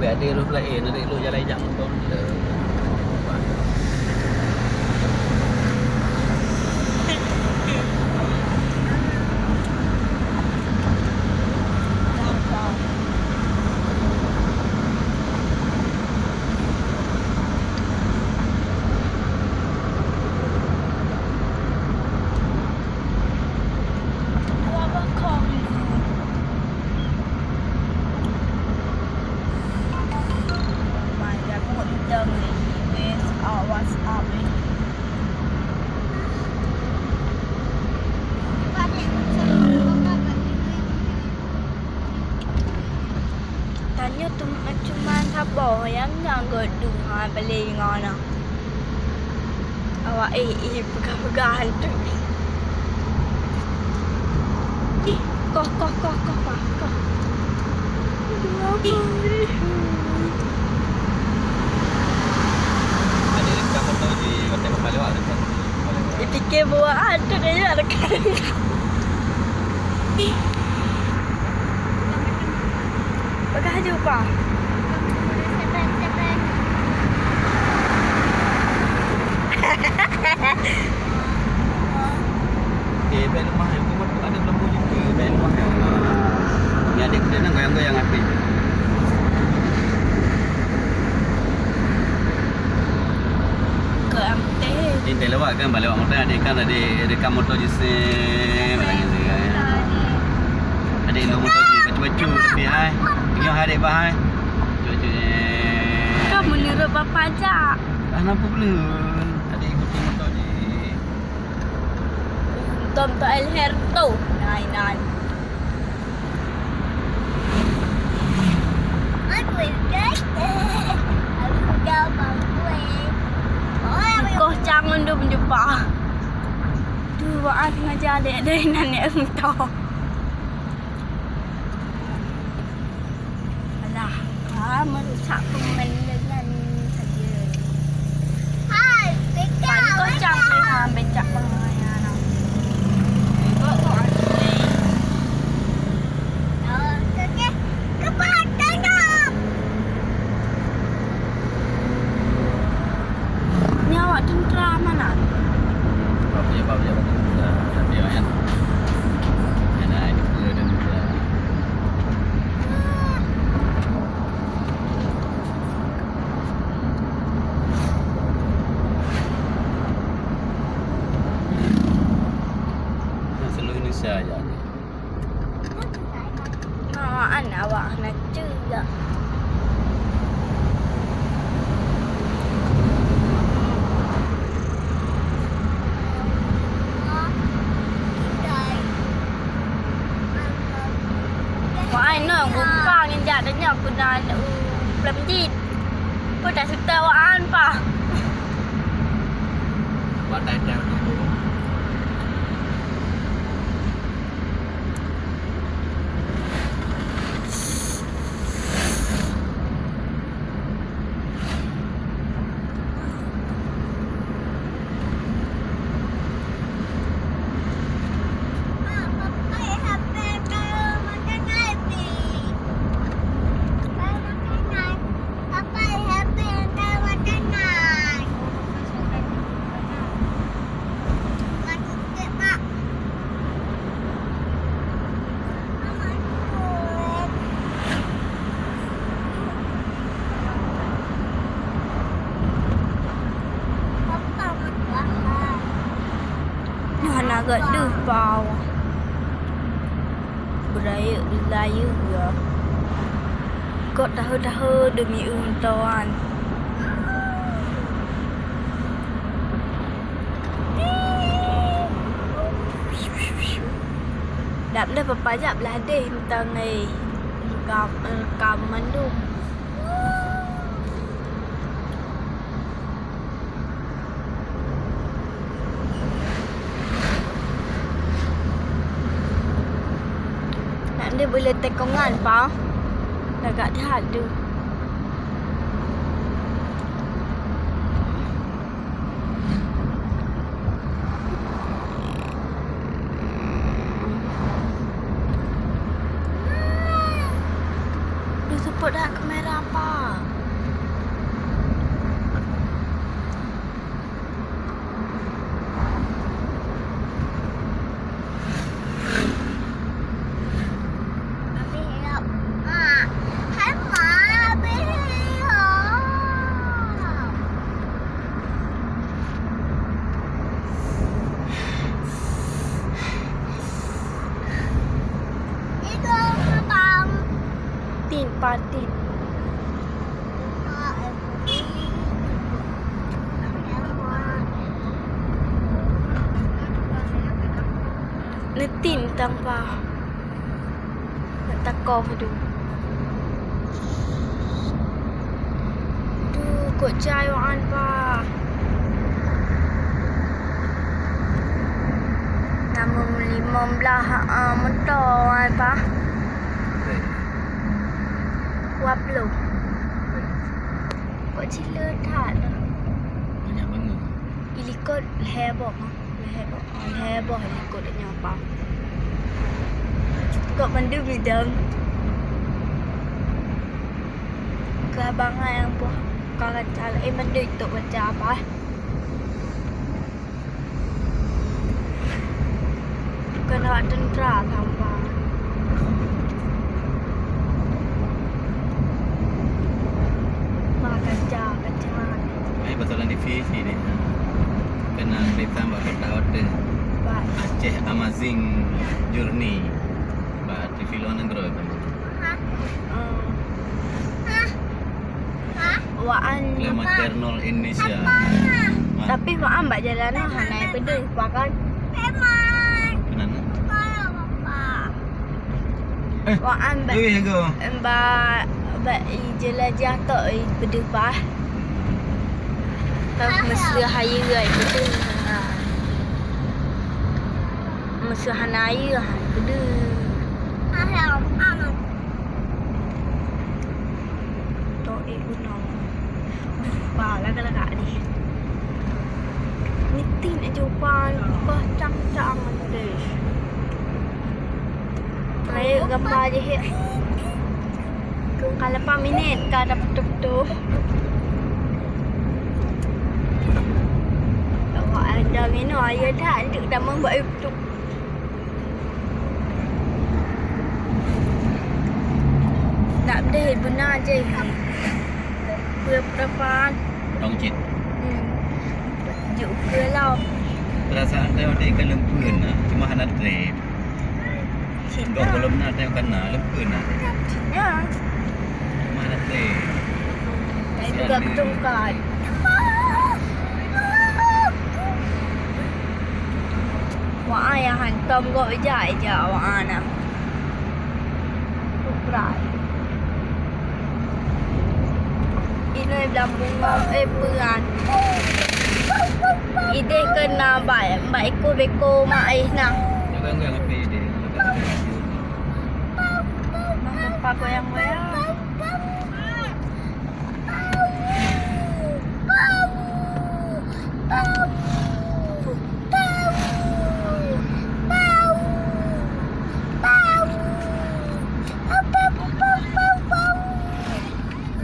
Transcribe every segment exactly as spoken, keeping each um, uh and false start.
Weh, adik rôh laén, adik lôn jalan jak moto. Tanyoe cuma saboh nyang, nyang geuduek ngon paleng ngon na. Awak, eh, eh, peugah-peugah hantu. Ih, koh, koh, koh, koh, koh, koh. Aduh, apa ni? Ada rekam foto di hotel Kepala Wak, rekam foto di Kepala Wak. Dipikir buat hantu dia juga rekam. Pakai baju apa? Eh, bèk leumah, eh, bukan ada lampu juga, bèk leumah, eh. Ni adik kita nak goyang-goyang api. Ke Amteh. Ni teh lewat kan, balik motor adik kan tadi rekam motor jisem. Adik lu motor jisem, bacu-bacu tapi hai. Nyoh adik bah hai. Bacu-bacu. Kan menurut bapak jak. Ah, nampak belum? Adik ikuti motor jisem. Tom tak leher tu. Nai, nai. Koh cang undum jumpa. Tu, wak sengaja dek, dek nan nek entah. Alah, ah, merusak permainan saja. Hai, Beka, pan kocang Beka. Dengan becak pengayan. Beka kok asli. Oh, oke. Cepat, tengok. Ni awak tentera mana? Bab dia, bab dia, bab dia. Dah, dah, dah, dah, dah. Dah, dah, dah, dah. Seluruh Indonesia aja. Awak aneuk awak hana ceuk. Wah, ai nong buka nginjak tanyoe keunan u Peulom Jin. Peue taseutôt awak an pah. Batai teuh. Nyoe hana gèt deuh bau. Beurayeuk layeuh ya. Gèt taheu-taheu demi eu meutuan. Dap lé papa jak blah deh mantong, eh. Rekam, rekam mandum. Nak deh boleh tekongan, pa. Lagak that tu. Duh, seupôt that kamera, pa. Nyang pa. Nak takoh tu. Tu kok cai waan pa. Namun limong belah, ah, motor waan pa. Dua puluh. Kok cile that. Banyak banget. Ilikot lhèe boh. Lhèe boh, lhèe boh likot nyoe pa. Kok mandum idong. Keu abang ai nyang boh ka gaca, eh, mandum tok gaca pa. Bukan awak tentera sampah. Bah, kaca, kaca. Ai, pasal lam T V sini. Kena kereta bak kota hotel. Bah. Aceh Amazing Journey. Bah, T V luar negara kan. Hah? Hmm. Hah? Hah? Waan. Kilometer nol Indonesia. Apa? Hah? Tapi waan bak jalan tu hana peudeuh, pakan. Memang. Kenapa? Kalau apa? Eh, waan bak, eh, go. Bak, bak jelajah tok, eh, peudeuh bah. Tah meuseu hayeue ai peudeuh. Ha. Meuseu hana hayeue, ha, peudeuh. Tok, eh, gunong. Bah, lagak-lagak ni. Nitin aja upan, bah cang-cang deh. Layeuk gambar jih, eh. Ka lapan minit ka ada foto-foto. Awak ada minum air dah, duduk dalam buat YouTube. Nak deh beuna je. Pura-pura pan. Dong cit. Hmm. Juk ke lau. Perasaan tadi ka lempeuen lah, cuma hana trep. Kok belum na tengok kana, lempeuen na. Ya. Mana teh? Saya juga bertungkat. Wah, ayah hantom kok ejak-ejak wah anak. Kuprai. Inoi dalam bunga, eh, peran. Ideh kena bak, bak iko beko mak eh nah. Jangan, jangan, apa ideh? Mama pa goyang-goyang.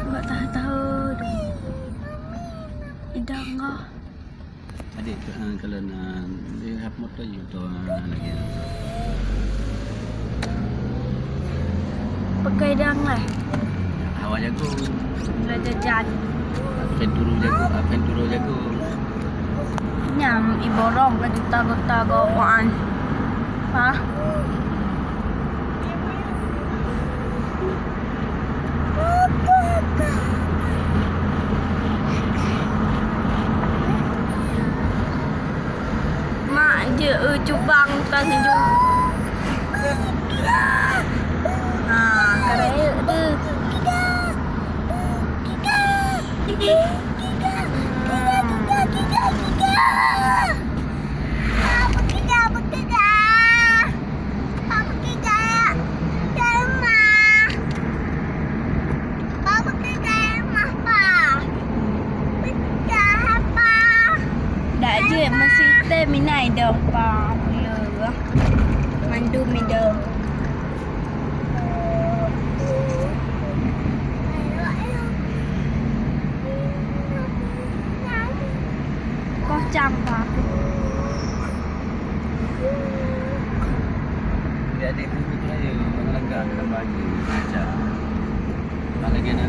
Buat tahu-tahu. Idang kah? Adik, eh, kalau na, dia hap motor je motor, ah, lagi. Pakai dang lah. Awak jago. Belajar jalan. Penturu jago, ah, penturu jago. Nyam iborong lah juta gota gawaan. Hah? Mak je, eh, cubang tan sejuk. Ha, karayeuk tu. Dak jeuet meusitém minai dong pa. Mandum idong. Kocang pa. Jadi buku tu aja, lega dalam baju, baca. Tak lagi nak.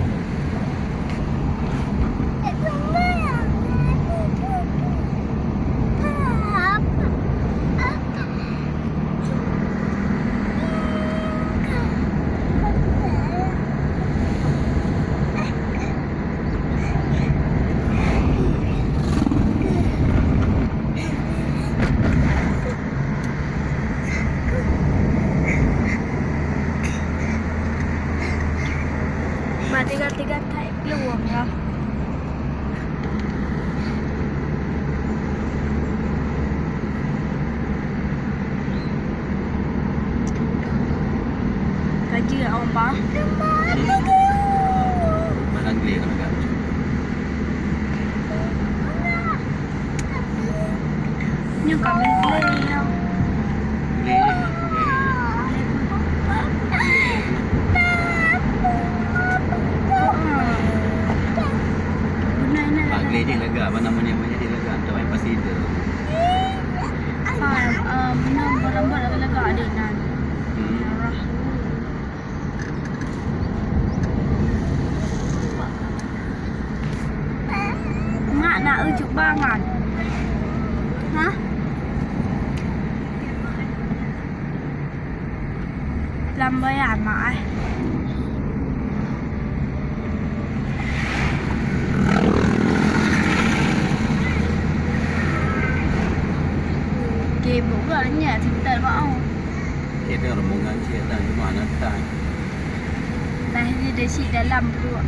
Jadi lega, mana monyet-monyet jadi lega, tu ai pasti tu. Hai, eh, minum berempat lagi lega adik nan. Hmm. Mak nak ujuk bangan. Hah? Lam boya mak ai. Kebok gak nyak cerita mak au. Kita rombongan cik dan cuma anak tan. Nah, ini dah cik dalam perut.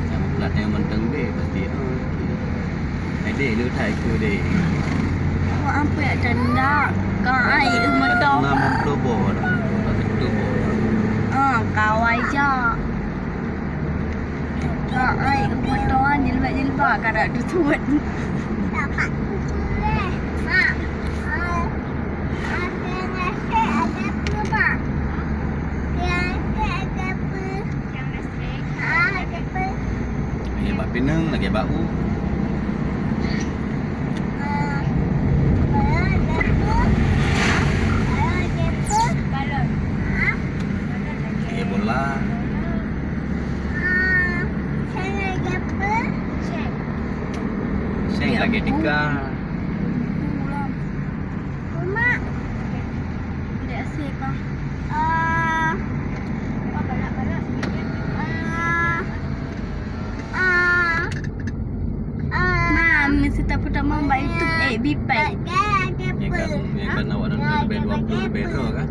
Sama plat yang menteng be pasti. Hai deh, lu thai ku deh. Wah, apa ya denda? Kau ai eu motor. Enam puluh bor. Satu bor. Ah, kau ai ja. Kau ai eu motor jilbab-jilbab kada dutut. Dapat tu deh. Mak. Ah, ada nasi ada apa, Mak? Nasi ada apa? Lagèe bak pineung, lagèe bak u. Lagèe bola. Seng lagèe tika. Mak. Dek asyik, Bang. Ah. Ah. Ah. Ah. Mam, meusti tapeutama bak YouTube, eh, Bipai. Ya kan, ya kan awak nonton lebih dua puluh lebih tu kan?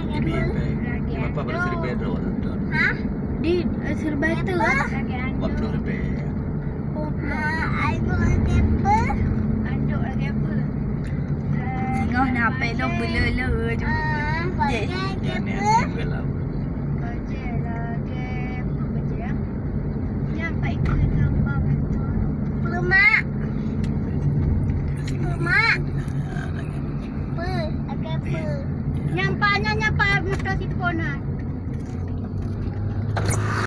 Di Bipai. Kenapa baru seribu dua nonton? Hah? Di, eh, seribu tu lah. Dua puluh lebih. Singoh na pèt lôn beuleu-leu ju. Jeh. Peulumak. Peulumak. Pe, agak pe. Nyampa, nyampa, meuka situ pona.